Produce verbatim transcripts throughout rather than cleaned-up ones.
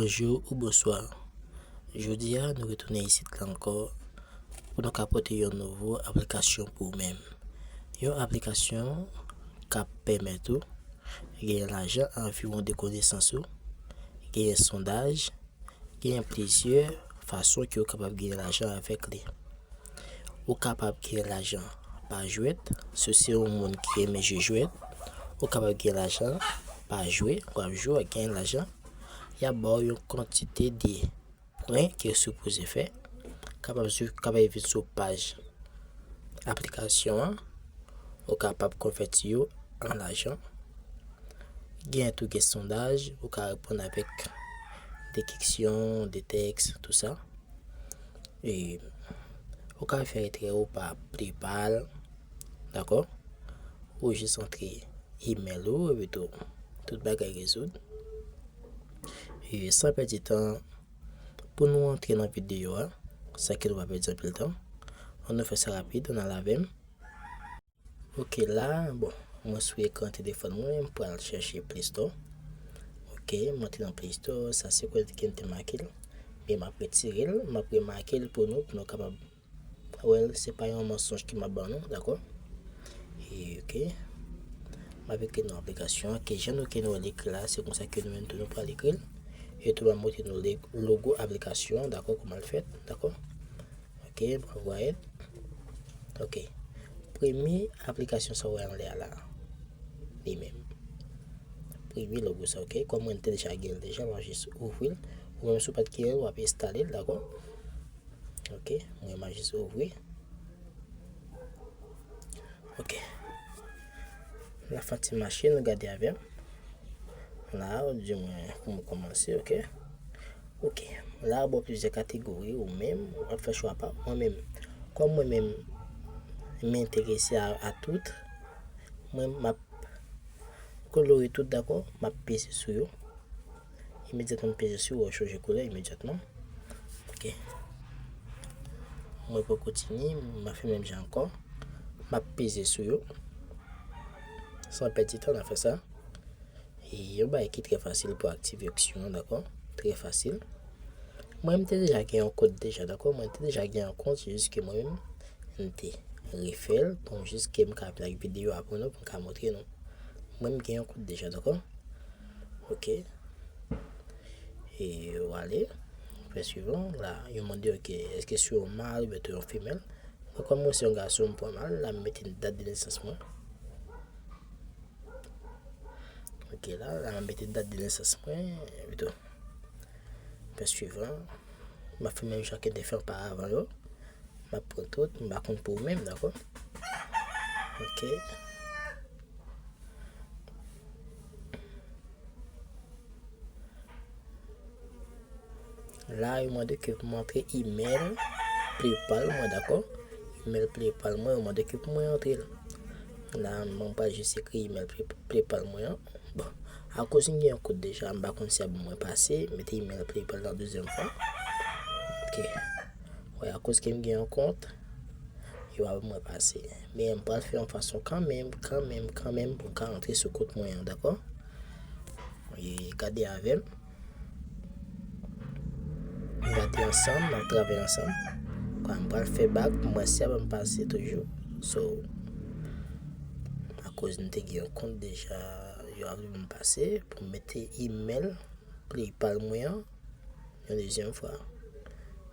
Bonjou ou bonswa. Jodi a, nou retounen isit la ankò pou nou ka pote yon nouvo aplikasyon pou ou menm. Yon aplikasyon k ap pèmèt ou genyen lajan anviwon de konesans ou, genyen sondaj, genyen plizyè fason ke ou kapab genyen lajan avèk li. Ou kapab genyen lajan pa jwèt, si w se yon moun ki renmen jwe jwèt, ou kapab genyen lajan pa jwe, w ap jwe, w ap genyen lajan. Y ap ba w yon kantite de pwen ke w sipoze fè, kapab sou, kapab vin sou paj aplikasyon an, ou kapab konvèti yo an lajan. Gen tou gen sondaj, ou ka reponn avèk de kesyon, de tèks, tou sa. E ou ka fè retrè ou pa PayPal, dakò? Ou jis antre email ou, epi tou, tout bagay rezoud. E san pèdi tan, pou nou antre nan videyo a, san ke nou pa pèdi anpil tan, ann nou fè sa rapid, ann al avè m. Ok, la, bon, mwen sou ekran telefòn mwen, m pral chèche Play Store. Ok, m antre nan Play Store, sa se kote ke m te make l. Men m ap retire l, m ap remake l pou nou, pou nou kapab wè l, se pa yon mansonj ke m ap ban nou, dakò? E, ok. M ap ekri non aplikasyon an, ke jan nou, ke nou wè l ekri la, se konsa ke nou menm tou nou pral ekri l. E tou m ap montre nou le-, logo aplikasyon an, dakò, kòman l fèt, dakò? Ok, m pral voye l. Ok. Premye aplikasyon sa w wè anlè a la. Li menm. Premye logo sa, ok. Kòm mwen te deja gen l deja, m ap jis ouvri l. Ou menm si w pa t gen l, w ap enstale l, dakò? Ok, mwen m ap jis ouvri. Ok. L ap fè ti mache, nou gade avè m. La, ou di mwen pou mwen kòmanse, ok. Ok. La, bon, plizyè kategori, ou menm, w ap fè chwa pa w. Mwen menm, kòm mwen menm, m enterese a, a tout, mwen, m ap kolore tout, dakò? M ap peze sou yo. Imedyatman m peze sou yo, yo chanje koulè imedyatman. Ok. Mwen poko tini, m ap fè menm jan ankò. M ap peze sou yo. San pèdi tan, n ap fè sa. E yon bagay ki trè fasil pou aktive opsyon an, dakò? Trè fasil. Mwen, m te deja gen yon kont deja, dakò? Mwen te deja gen yon kont, se jis ke mwen menm, m te refè l. Bon, jis ke m ka vin ak videyo a pou nou, pou m ka montre nou. Mwen, m gen yon kont deja, dakò? Ok. E w ale. Fè swivan. La, yo mande w ke èske se yon mal oubyen tou yon femèl. Mwen, kòm mwen se yon gason, m pran mal. La, m mete dat de nesans mwen. Ok, la, la, m mete dat de nesans mwen. Epi tou. Fè swivan. M ap fè menm jan ke m te fè oparavan yo. M ap pran tout, m pa konn pou ou menm, dakò? Ok. La, yo mande ke pou m antre email PayPal mwen, dakò? Email PayPal mwen, yo mande ke pou mwen antre l. La, mwen pral jis ekri email Pay-, PayPal mwen an. Bon, akoz m gen yon kont deja, m pa konn si y ap ban mwen pase, mete email PayPal nan dezyèm fwa. Ok. Wè, akoz ke m gen yon kont, yo ap ban mwen pase. Men m pral fè yon fason kanmenm, kanmenm, kanmenm pou m ka rantre sou kont mwen an, dakò? E gade avè m. N gade ansanm, n ap travay ansanm. Kwa, m pral fè bak pou m wè si y ap ban m pase toujou. So, akoz m te gen yon kont deja, yo ap ban m pase pou m mete email PayPal mwen an yon dezyèm fwa.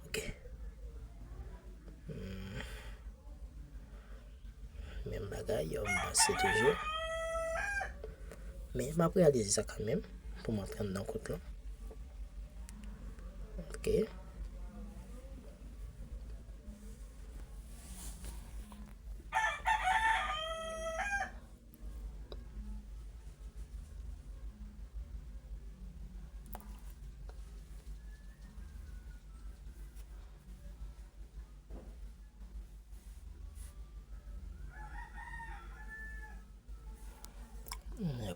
Ok. Hmm. Menm bagay, yo ap pase toujou. Men m ap reyalize sa kanmenm pou m antre anndan kont lan. Ok.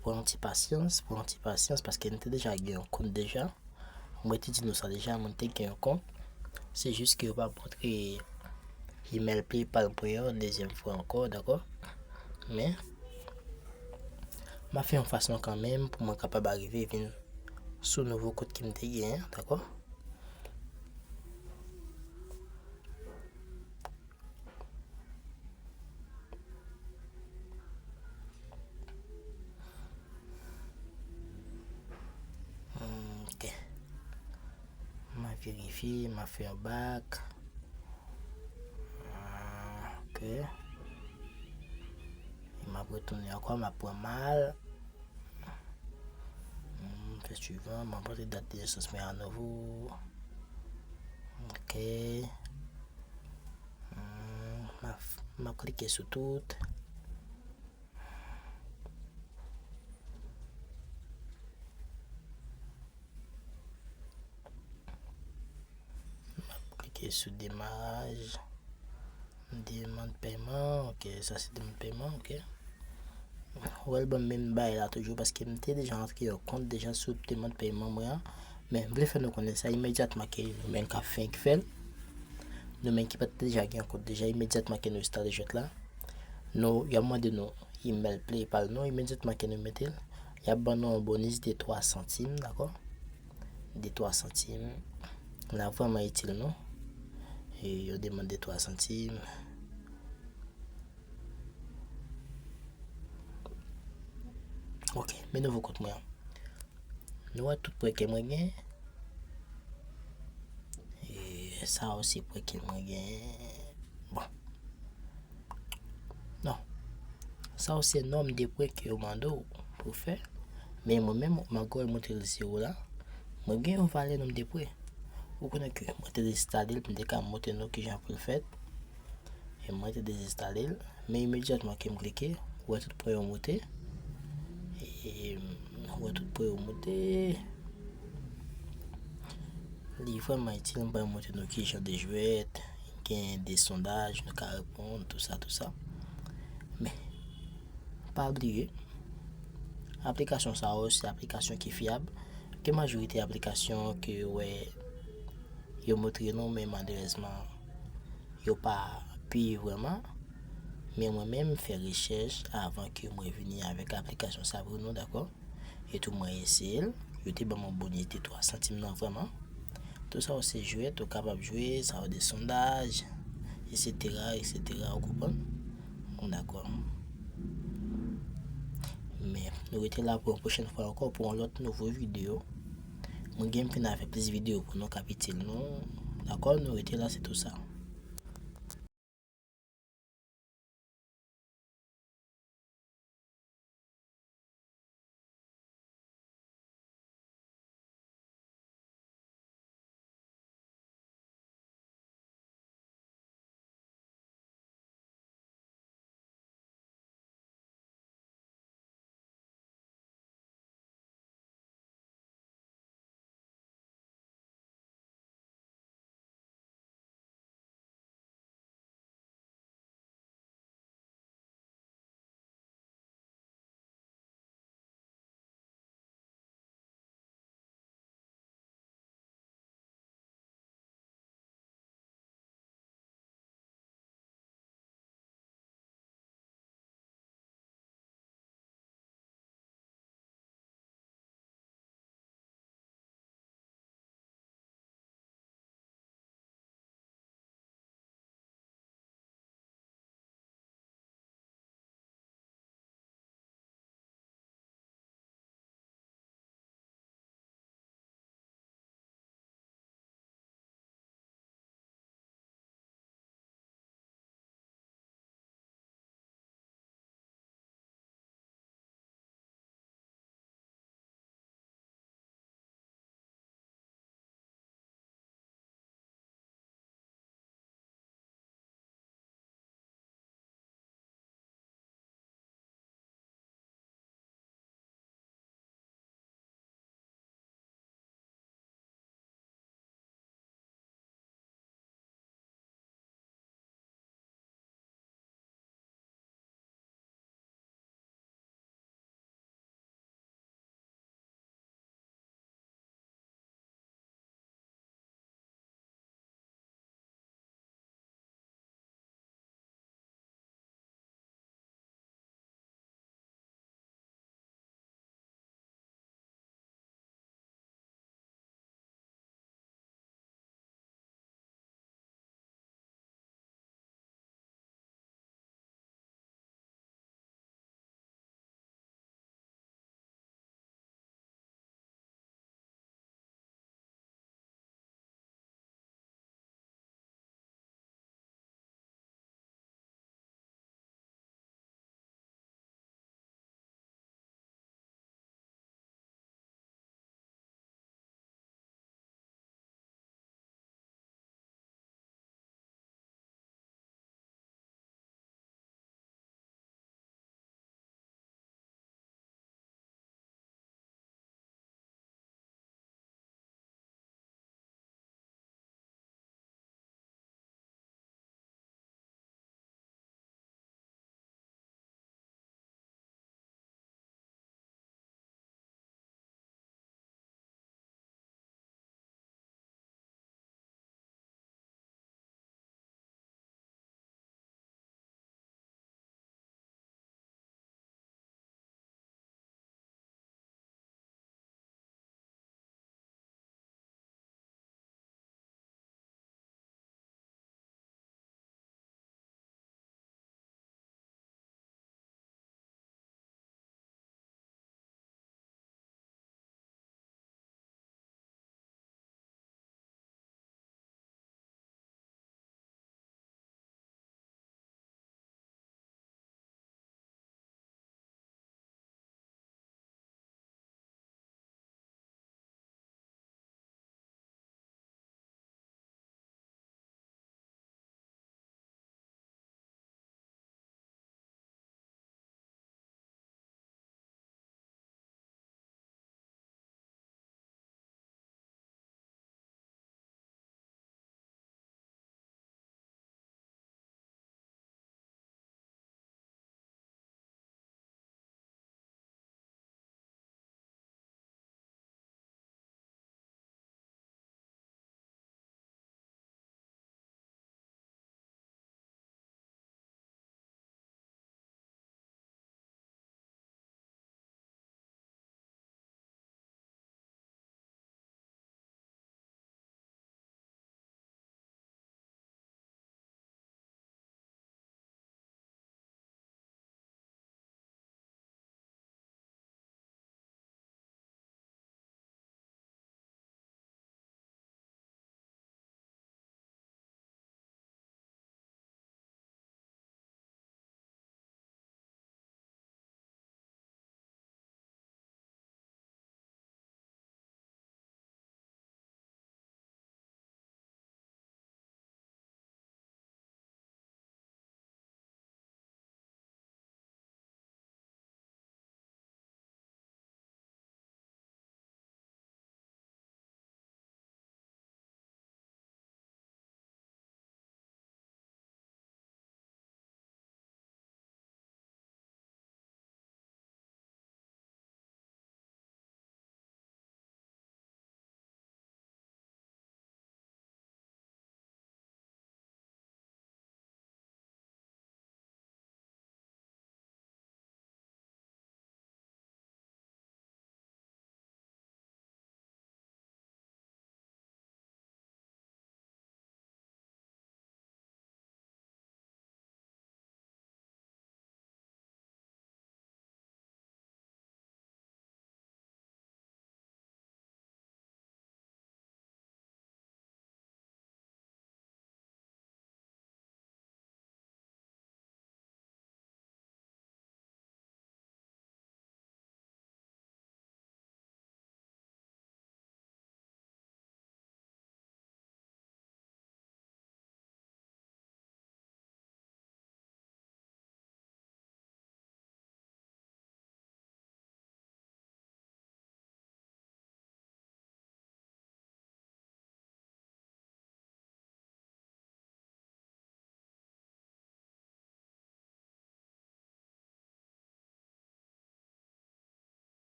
Pran yon ti pasyans, pran yon ti pasyans, paske nou te deja gen yon kont deja. Mwen te di nou sa deja, mwen te gen yon kont. Se jis ke yo pa montre email PayPal mwen an dezyèm fwa ankò, dakò? Men, m ap fè yon fason kanmenm pou mwen kapab arive vin sou nouvo kont ke m te genyen, dakò? Hmm, ok. M a verifye, m a fè yon bak. Ah, ok. E m ap retounen ankò, m ap pran mal. Hmm, fè swivan, m ap rantre dat de nesans mwen a nouvo. Ok. Hmm, m ap, m ap klike sou tout. M ap klike sou demaraj. Demann pèman, ok, sa se demann pèman, ok. Ou wè l ban m menm bagay la toujou, paske m te deja antre yon kont deja sou demann pèman mwen an. Men m vle fè nou konnen sa imedyatman ke nou menm k ap fenk fè l. Nou menm ki pa t deja gen yon kont deja, imedyatman ke nou enstale jwèt la, nou, y ap mande nou email PayPal nou, imedyatman ke nou mete l, y ap ban nou yon bonis de twa santim, dakò? De twa santim. L ap vrèman itil nou. E yon demann de twa santim. Ok, men nouvo kont mwen an. Nou wè tout prè ke mwen gen. E sa osi prè ke mwen gen. Bon. Non. Sa osi nonm de prè ke yo mande w pou fè. Men mwen menm, malgre w montre l zewo la, mwen gen yon valè nonm de prè. Ou konnen ke mwen te dezenstale l, m te ka montre nou kijan pou l fèt. E mwen te dezenstale l. Men imedyatman ke m klike, ou wè tout prè yo moute. E, ou wè tout prè yo moute. Li vrèman itil, m pral montre nou kijan de jwèt, gen de sondaj, nou ka reponn, tou sa, tou sa. Men, pa bliye, aplikasyon sa yo, se aplikasyon ki fyab. Gen majorite aplikasyon ke yo wè, yo montre nou, men malerezman, yo pa peye vrèman. Men mwen menm, m fè rechèch avan ke mwen vini avèk aplikasyon sa pou nou, dakò? E tou mwen eseye l, yo te ban mwen bonis de twa santim nan vrèman. Tou sa yo se jwèt, ou kapab jwe, sa yo de sondaj, etsetera, etsetera, ou konprann? Dakò. Men, nou rete la pou yon pwochèn fwa ankò, pou yon lòt nouvo videyo. Mwen gen m vin avèk plis videyo pou nou k ap itil nou. Dakò, nou rete la, se tou sa.